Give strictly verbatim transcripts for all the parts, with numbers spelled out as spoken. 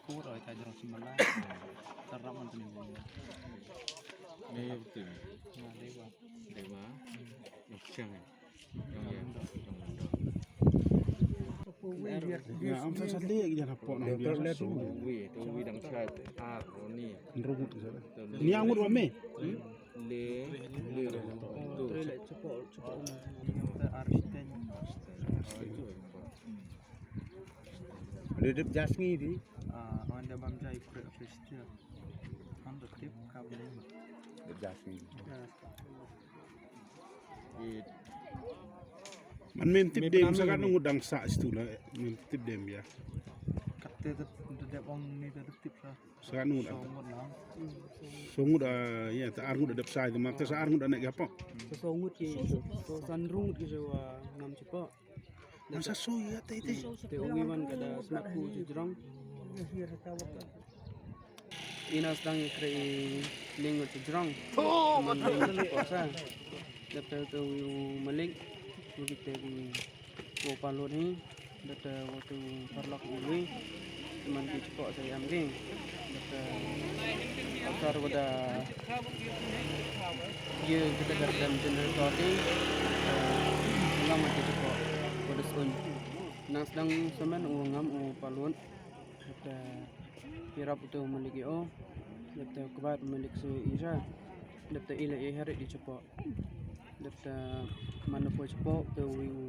Kur oi ka jrong si malai. Tarap man tuni bini. Ni betul. Na dewa. Dewa. Yang siang ya. Yang ya. Yang mandor. Ya, am sa sa le ki jana pok na dia sa so. Wi, tu wi dang sa. Ah, ni. Nrungut sa. Ni angut wa me. Le, le. Tu. Tre le cepo, cepo. Ar siten. Ade dep jasngi di. Ah, wan da bam jai pre festival. Kan da tip ka beli. Dep jasngi. Man mem tip dem sakat ngut dang sa situ la. Mem tip dem ya. Kate dep dep ong ni dep tip sa. Sakat ngut. Songut na. Songut ah ya ta ar ngut dep sa itu mak ta sa ar ngut anak apa. Songut ki so sanrung ki sewa ngam cepo. Masa so ya te te. Te uwi wan ka da smat ku jrong. Ina sdang ya kre ling jrong. Man ling ko sa. Dep te te uwi u malik. Uwi te uwi u palut hi. Dep te uwi u parlok uwi. Man ki cepo sa yam ki. Dep te asar wada ye kita garden generator ki. Ngam ki cepo wada sun. Nang sdang semen u ngam u palut. Depta irap utu malik i o. Depta kbat malik su ira. Depta ila i harit di cepo. Depta mana po cepo te wi u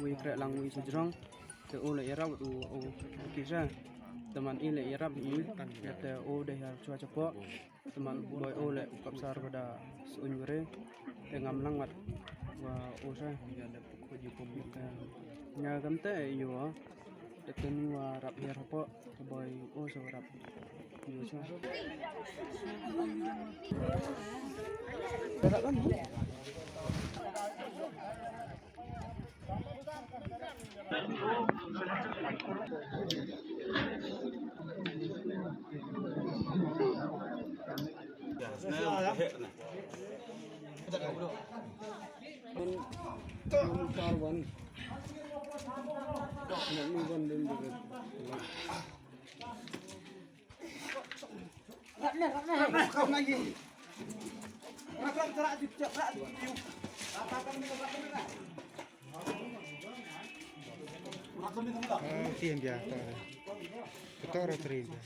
wi krek lang wi sejrong. Te u la irap u u kisa. Teman ila irap i. Depta u deh har chua cepo. Teman boi o le u kapsar pada suñ were. Te ngam lang mat wa o sa. Nga kam te yo. Te teni wa rap her hapo boi o sa rap. Yo sa. Ah, tiang dia, tor. Tor, tiang dia.